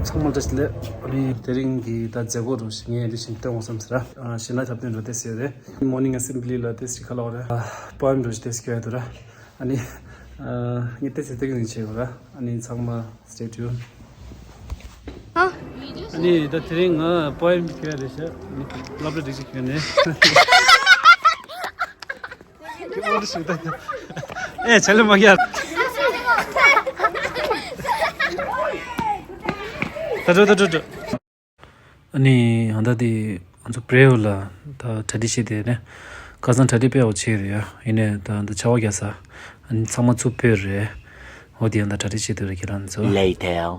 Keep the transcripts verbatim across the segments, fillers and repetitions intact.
ཚང་མ་བཀྲ་ཤིས་བདེ་ལེགས། ཨ་ནི་དེ་རིང་གི་ད་མཛད་སྒོ་རུ་ཞིག་ངས་འདི་བཞིན་སྟོན་འོང་བསམ་ཟེར་ར། ཨ་གཞན་ལ་ཁྱབ་སྟོན་འགྲོ་བསྡད་ཟེར་རེད། Morning Assembly ལ་ཏེ་ཞིག་ཁ་ལོ་ར། པོ་ཨེམ་འགྲོ་ཞིག་ཏེ་ཞིག་ཡོད་དོ་ར། ཨ་ནི་ངས་ཏེ་ཟེར་ཏེ་གི་ནི་བྱེད་དགོས་ར། ཨ་ནི་ཚང་མ་stay tuned། ཨ་ནི་ད་དེ་རིང་ང་པོ་ཨེམ་ཞིག་ཡོད་རེད་ཤག་ཨ་ནི་སློབ་གྲྭ་སྒྲིག་ཞིག་ཡོད་ནས། ཨེ་ཆ་ལེ་མ་གྱར། ད་འགྲོ་ད་འགྲོ་འགྲོ། ཨ་ནི་ཧང་ད་དེ་ང་ཚོ་པྲེ་ཡོ་ལ་ད་གྲ་སྒྲིག་བྱས་ཏེ་ནས་ཁ་སང་གྲ་སྒྲིག་དཔེ་ཡག་པོ་བྱས་རེད་ཡ། ཡིན་ནས་ད་འདི་ཆར་པ་རྒྱག་ས་ཨ་ནི་ཚང་མ་ཚུར་ཕེབས་རེད། འོ་དེ་ཡང་ད་གྲ་སྒྲིག་བྱས་ཏེ་རེད་ཁྱེད་རང་ཚོ། Later.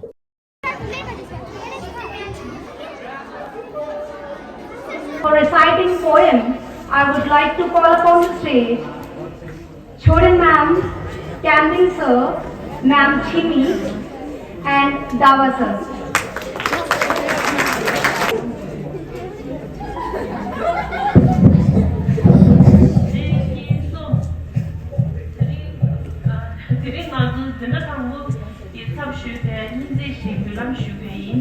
For reciting poem, I would like to call upon the stage Choden ma'am, Camping sir, ma'am Chimi, and Dawa sir. དེ་རིང་ང་ཚོ་འཛིན་གྲྭ་དང་པོ། ཡིག་ཚབ་ཞུས་པའི་སྙིང་བརྩེ་ཞིག་འབུལ་ལམ་ཞུ་རྒྱུ་ཡིན།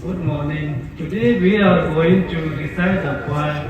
Good morning. Today we are going to recite the poem.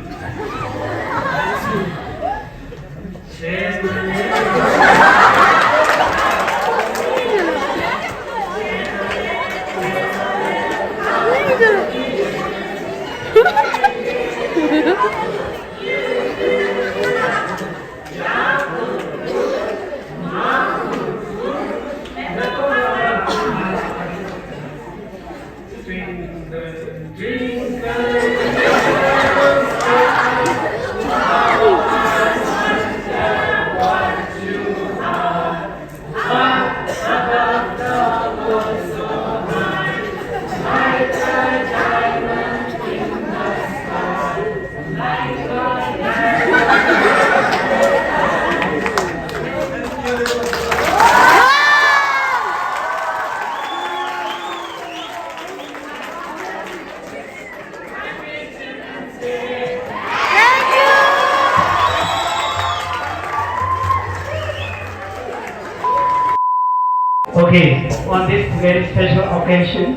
Okay, on this very special occasion,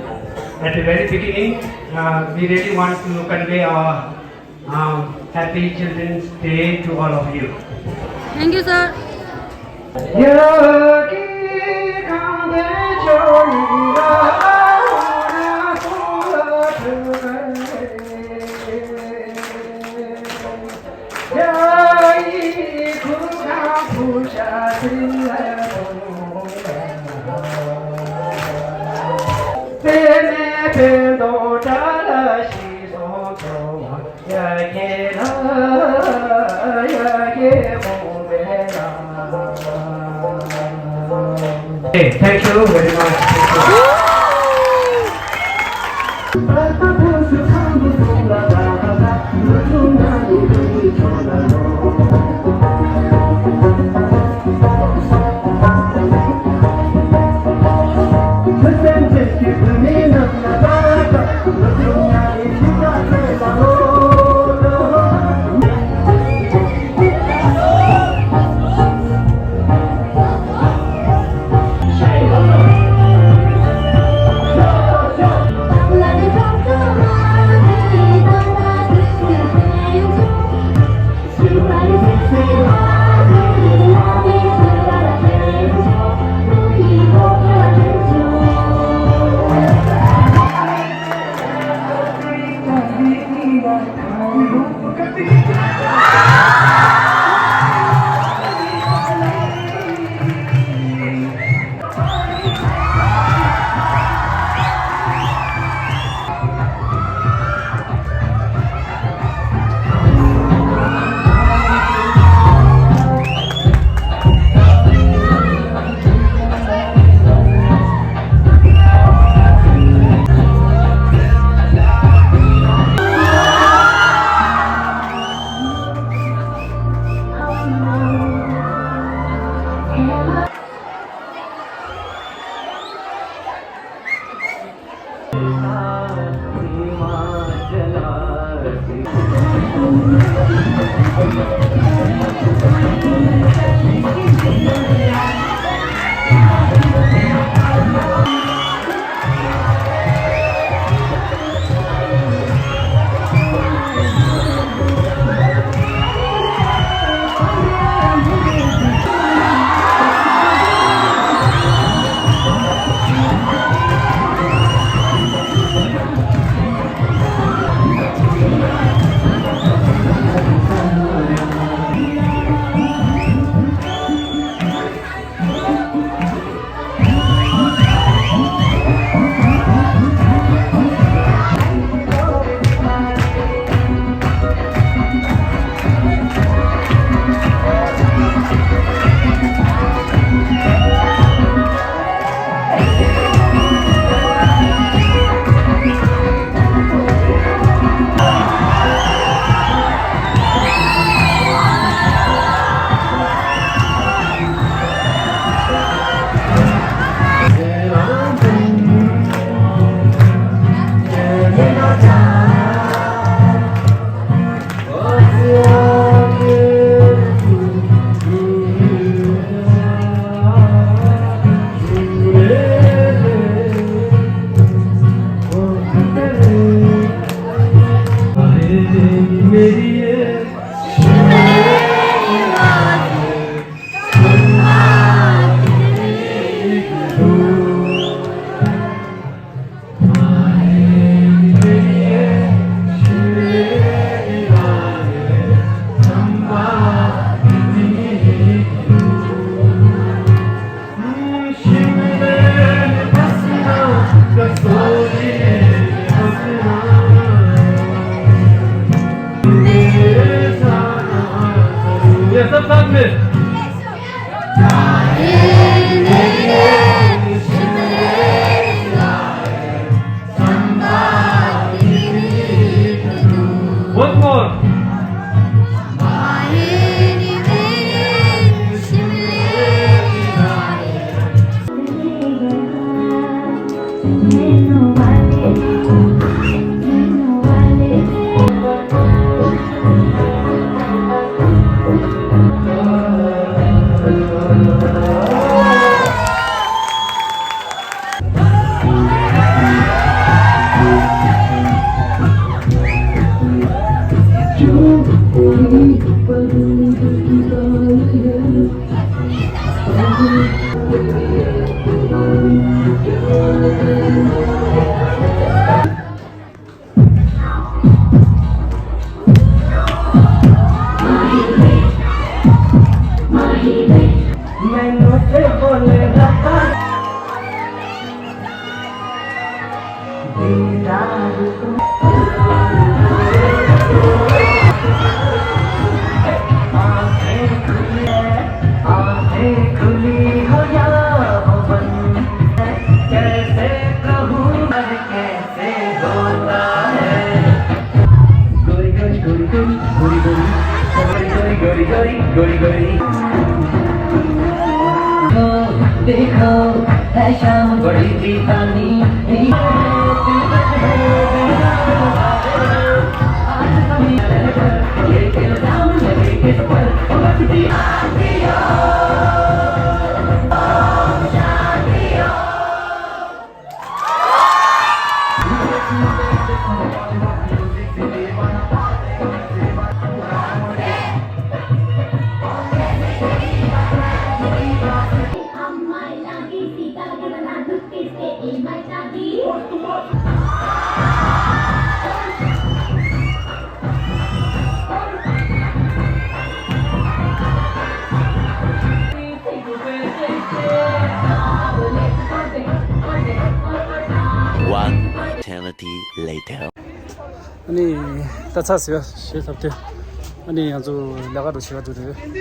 at the very beginning, uh, we really want to convey our Um, happy Children's Day to all of you. Thank you, sir. Hey, thank you very much. Thank you. One eternity later. ཨ་ནི་ད་ཚ་ཟེར་བ་ཞེས་ཟབ་དེ། ཨ་ནི་ང་ཚོ་ལས་ཀ་འགྲོ་བྱེད་པ་འདུག་རེད།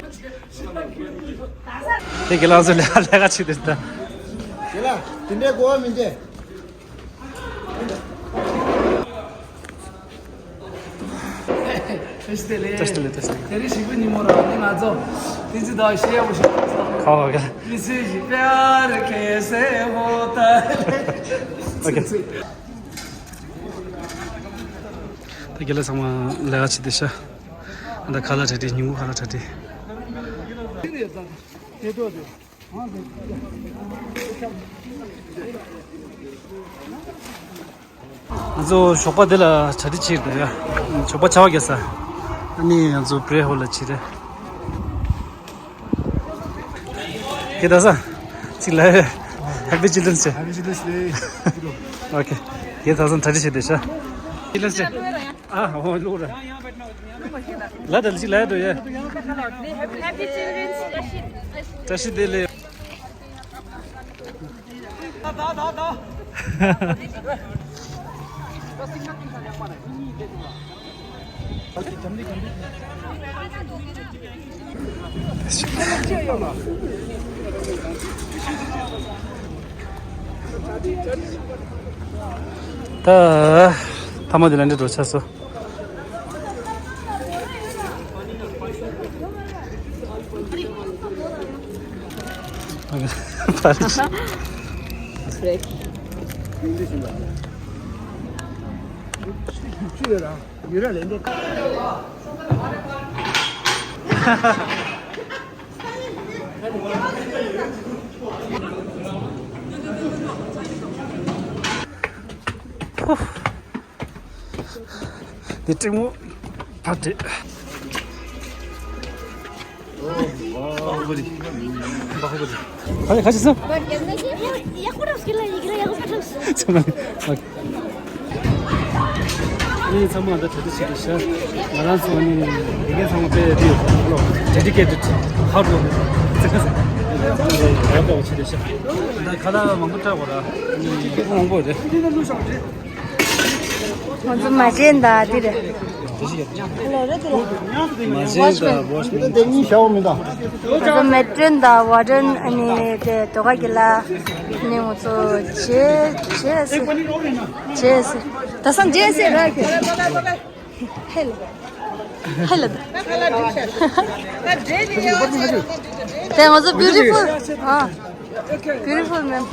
དེ་དགེ་ལགས་ཚོ་ལས་ཀ་ལས་ཀ་བྱེད་དེ་ད། དགེ་ལགས་དེ་འདྲའི་གོ་བ་མི་འདྲ། བཀྲ་ཤིས་བདེ་ལེགས། བཀྲ་ཤིས་བདེ་ལེགས། བཀྲ་ཤིས་བདེ་ལེགས། དེ་རིང་ཞིག་པོ་ཉིན་མོ་ར་ནི་ང་ཚོ་དེ་ཚོ་ད་ཤེས་ཡག་པོ་ཞིག་ཁ་བ་ག་མི་ཚེ་ཞིག་པེ་ཨར་ཁེ་སེ་ཧོ་ད། ཨོ་ཁེ། ད་དགེ་ལགས་ཚང་མ་ལས་ཀ་བྱེད་དེ་ཤ། ད་ཁ་ལག་གྲ་སྒྲིག་ཉིན་གུང་ཁ་ལག་གྲ་སྒྲིག་ང་ཚོ་ཞོགས་པ་འདི་ལ་གྲ་སྒྲིག་བྱེད་ཀྱི་འདུག་ཡ། ཞོགས་པ་ཆར་པ་བརྒྱབ་ས། ཨ་ནི་ང་ཚོ་བྷི་རེ་ཧོལ་ལ་ཕྱིན་རེད། ཁྱེད་ད་ས། ཅིག་ལ། Happy Children's Day. Happy Children's Day. Okay. ཁྱེད་ད་ས་གྲ་སྒྲིག་བྱེད་དེ་ཤ། Children's Day. ཨ་ཧོ་ལུག་ར། ལ་ད་ཅིག་ལ་ཡ་འགྲོ་ཡ། Happy Children's Day. བཀྲ་ཤིས་བདེ་ལེགས། ད་ཐ་མ་དེ་ལ་འདྲེ་འགྲོ་ཆགས་སོ། འདི་ཀྲིང་མོ་ཕ་དེ། ཁ་ཁ་ཅི་སོ། ཡག་པོ་རབ་སྐྱེ་ལ་ཡིག་ལ་ཡག་པོ་རབ། ཚང་མ་ཨོ་ཁེ། ངས་ཚང་མ་འདི་གྲ་སྒྲིག་བྱེད་དུ་ཤར། ང་རང་ཚོ་ནི་དགེ་རྒན་ཚང་མ་དཔེ་དེ་ལོ་dedicated hard work ཚེ་ཁ་ཚེ་རབ་བྱེད་དུ་ཤར། ད་ཁ་ལག་མང་པོ་སྤྲད་དགོས་ར། ནི་མང་པོ་རེད། ང་ཚོ་མ་བྱན་དང་འདི་རེད། མ་བྱན་དང་ཝོཤ་མེ་ཤིན། དེ་གཉིས་བྱའོ་མི་འདུག་ང་ཚོ་མེ་ཀྲོན་དང་ཝ་ཏོན། ཨ་ནི་དེ་དོ་ག་གི་ལ། ཨ་ནི་ང་ཚོ་ཇེ་ཇེ་སི་ཇེ་སི། ད་སང་ཇེ་སི་ར་གི། ཧེ་ལ། ཧེ་ལ་ད། དེ་ང་ཚོ་beautiful ཨ། Beautiful man.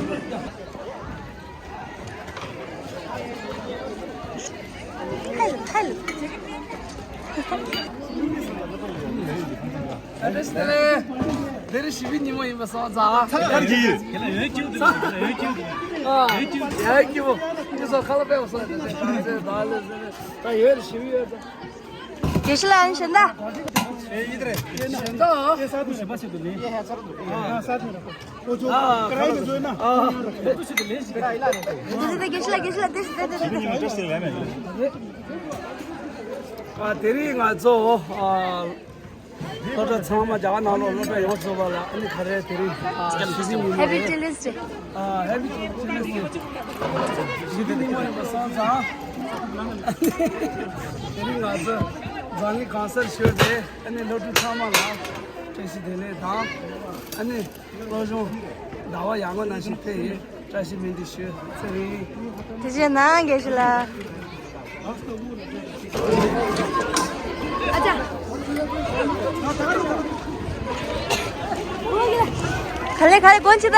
དེ་རིང་བཞི་པའི་ཉིན་མོ་ཡིན་པ་སོང་ཙང་། ཚར་གྱི་ཡོད། ཡོད་ཀྱི་ཡོད། ཡོད་ཀྱི་ཡོད། ཨ། ཡོད་ཀྱི་ཡོད། ཁྱེད་ཚོ་ཁ་ལག་ཕེབས་སོང་། ད་ལོས་ཟེར་ནས་ད་ཡོད་རེད། བཞི་པའི་ཡོད་ཙང་། དགེ་བཤེས་ལགས་ཨན་གཞན་དག་གཞན་དག་ཨ། དགེ་བཤེས་ལགས་དགེ་བཤེས་ལགས་དེ་ཞིག་དེ་ཞིག་དེ་ཞིག་དེ་ཞིག་དེ་ཞིག་ཨ། དེ་རིང་ང་ཚོ་ཨ། སློབ་གྲྭ་ཚང་མ། རྒྱ་གར་ནང་ལོགས་སློབ་གྲྭ་ཡོངས་རྫོགས་པ་ལ་ཨ་ནི་ག་རེ། དེ་རིང་ཨ་བཞི་པའི་ཉིན་མོ་Happy རེད། Children's Day། ཨ། Happy Children's Day། བཞི་པའི་ཉིན་མོ་ཡིན་པ་སོང་ཙང་། དེ་རིང་ང་ཚོ་འཛམ་གླིང་གང་སར་བཞུགས་པའི་ཨ་ནི་སློབ་ཕྲུག་ཚང་མ་ལ་བཀྲ་ཤིས་བདེ་ལེགས་དང་། ཨ་ནི་སློབ་སྦྱོང་ཟླ་བ་ཡག་པོ་ནང་བཞིན་ཕེབས་ཡོད། བཀྲ་ཤིས་སྨོན་འདུན་ཞུ་ཚེ་རིང་། དེ་བཞིན་ནང་དགེ་བཤེས་ལགས། ཨ་ཅག་ག་ལེ་ག་ལེ་གོན་ཆི་ད།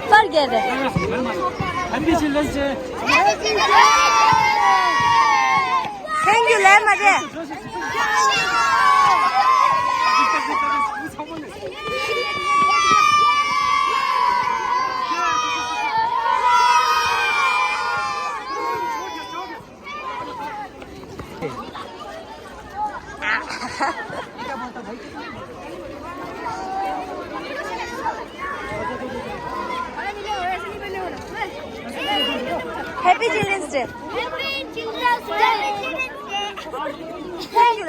པར་རྒྱབ་རེད། Happy Children's Day. Thank you ལན་མ་རེད། Happy Children's Day. Happy Children's Day. Thank you.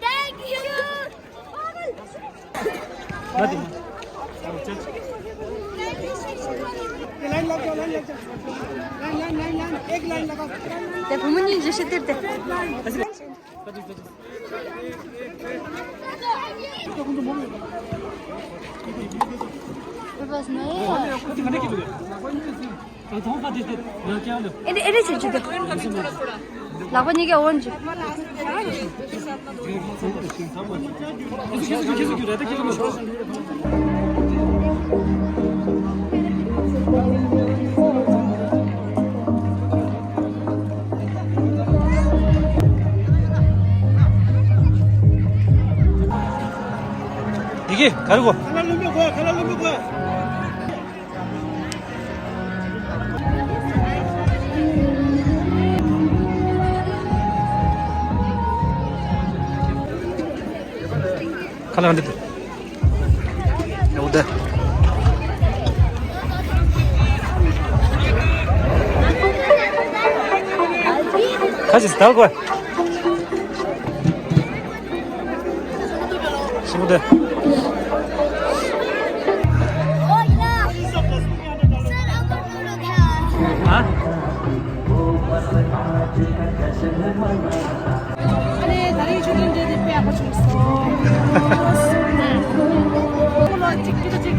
Thank you. Line लग जाओ, लाइन लग जाओ। Line, line, line, line, एक लाइन लगाओ। ད་བུ་མོ་གཉིས་འཇུ་ཤེས་ཏེ་ཏེ། ཨེ་རེ་ཨེ་རེ་བྱེད་རྒྱུ་དེ། ལག་པ་གཉིས་ཀ་འོན་ཅིག་ཡི་གེ་ག་རེ་གོ། ཁ་ལག་ལོན་པ་གོ། ཁ་ལག་ལོན་པ་གོ། ཁ་ལག་འདི། འོ་དེ། ཁ་ཅིག་ཟླ་གོ། ཞིམ་པོ་དེ། ཨ། ཨ་ནི་ད་རིང་ཆུ་ཚོད་འདྲེ་དེ་དཔེ་ཡག་པོ་བྱུང་སོང་། ལོ་གཅིག་གཅིག་གཅིག་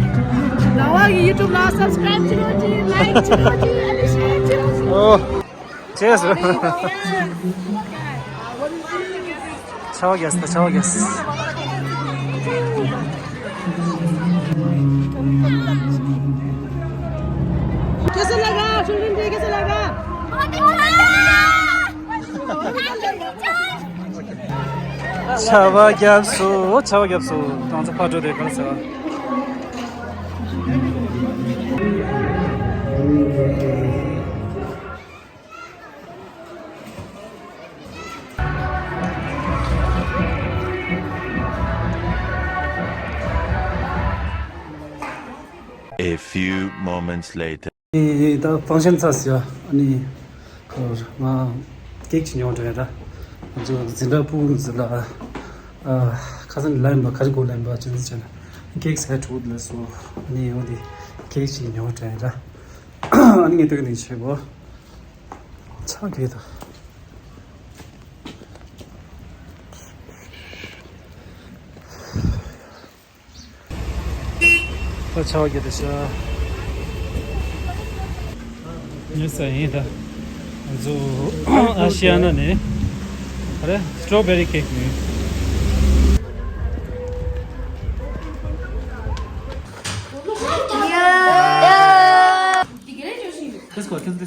ཟླ་བ་གི་ཡུ་ཊུབ་ལ་སབ་སི་ཀ་རའིབ་བྱེད་རོགས་གྱིས། ལའིག་བྱེད་རོགས་གྱིས། ཨ་ནི་ཤེར་བྱེད་རོགས་གྱིས། ཨོ། ཅེས། ཆ་བ་རྒྱས་སོ། ཆ་བ་རྒྱས། कैसा लगा? Children day कैसा लगा? ཆ་བ་རྒྱས་སོ། ཆ་བ་རྒྱས་སོ། ང་ཚོ་ཕར་འགྲོ་དེ་ག་ལ་ཟེར་བ། A few moments later. ཨེ། ད་ཕང་ཤན་ཚར་སོང་། ཨ་ནི་ཁོ་ང་ཀེག་ཅིག་ཉོ་འགྲོ་ཡིན་ར། ང་ཚོ་འཛིན་གྲྭ་ཕྲུ་གུ་ཚོ་ལ་ཨ་ཁ་སང་ལ་ཡིན་པ་ག་རེ་དགོས་ལ་ཡིན་པ་ཅི་ཟེར་ན་ཀེག་ཟ་འགྲོ་ལ་སོ། ཨ་ནི་འོ་དེ་ཀེག་ཅིག་ཉོ་འགྲོ་ཡིན་ར། ཨ་ནི་ངས་ལྟོས་ནས་བྱེད་གོ། ཆག་གི་ད། ད་ཆག་གི་ད་ཤ། ཉོས་ཡིན་ད། ང་ཚོ་ཨ་ཤི་ཡ་ན་ནས་ཨ་རེ་སི་ཊོ་བེ་རི་ཀེག་ཉོས། ཡ། Qu'est-ce quoi? Qu'est-ce que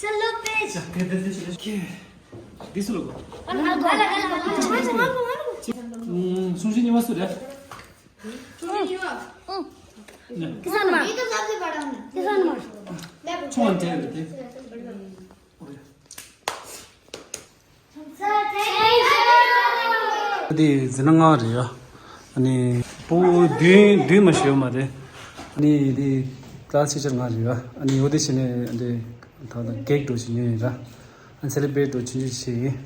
Solo page. This logo. ང་ཚོ་ང་ཚོ་ང་ཚོ། ཨུམ། སུང་ཤི་ཉི་མ་སུ་རེད། སུང་ཤི་ཉི་མ། ཨུམ། ནེ། ཁི་སན་མ། ཁི་སན་མ། ཆུང་བ་འདྲ་རེད་དེ། འདི་འཛིན་གྲྭ་ལྔ་རེད་ཡ། ཨ་ནི་ཕྲུ་གུ་བདུན་བདུན་མ་ཞིག་ཡོད་མ་རེད། ཨ་ནི་འདི་ཀི་ལ་སི་ཊི་ཆར་ལྔ་རེད་ཡ། ཨ་ནི་འོ་དེ་བྱས་ནས་འདི་ད་ལྟ་ཀེག་འདྲ་བྱེད་ཉོས་ཡིན་ར། ཨ་ནི་སེ་ལི་བྷི་རེཊ་འདྲ་བྱེད་ཉོས་བྱས་ཡིན།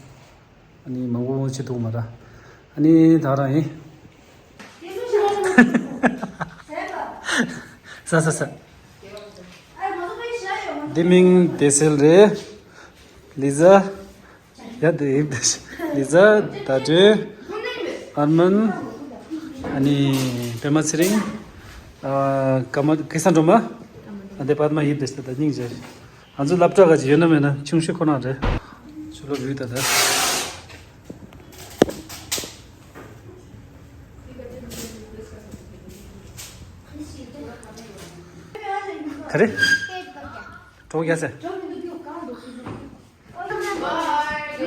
ཨ་ནི་མང་པོ་བྱེད་ཐུབ་མ་ར། ཨ་ནི་ད་རང་ཡིན། ས་ས་ས། འདི་མིང་བདེ་གསལ་རེད། ལི་ཛ། ཡ་དེ་ཡིབ་དེ་ལི་ཛ། ད་དྲོད། ཨར་མན། ཨ་ནི་པད་མ་ཚེ་རིང་། ཨ་ཀ་མ་ཀེ་སན་སྒྲོལ་མ། ཨ་དེ་པདྨ་ཡིབ་དེ་ད་སྙིང་རྗེ། ང་ཚོ་སློབ་གྲྭ་ག་ཅིག་ཡོད་ན་མེད་ན་ཆུང་ཤོས་ཁོ་ན་རེད། ཆུ་ལོ་བུད་ད་ད། ག་རེ། གྲོགས་རྒྱག་ཟེར།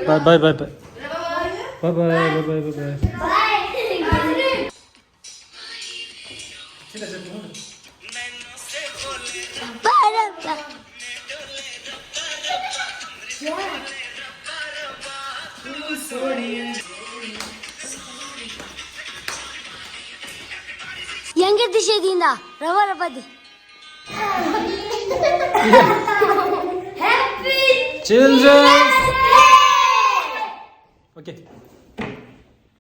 Bye bye bye bye. Bye bye bye bye bye bye. ཡང་བསྐྱར་འདི་བཤད་ཀྱི་ཡིན་ད། ར་བ་ར་བ་འདི། Happy Children's Day! Okay.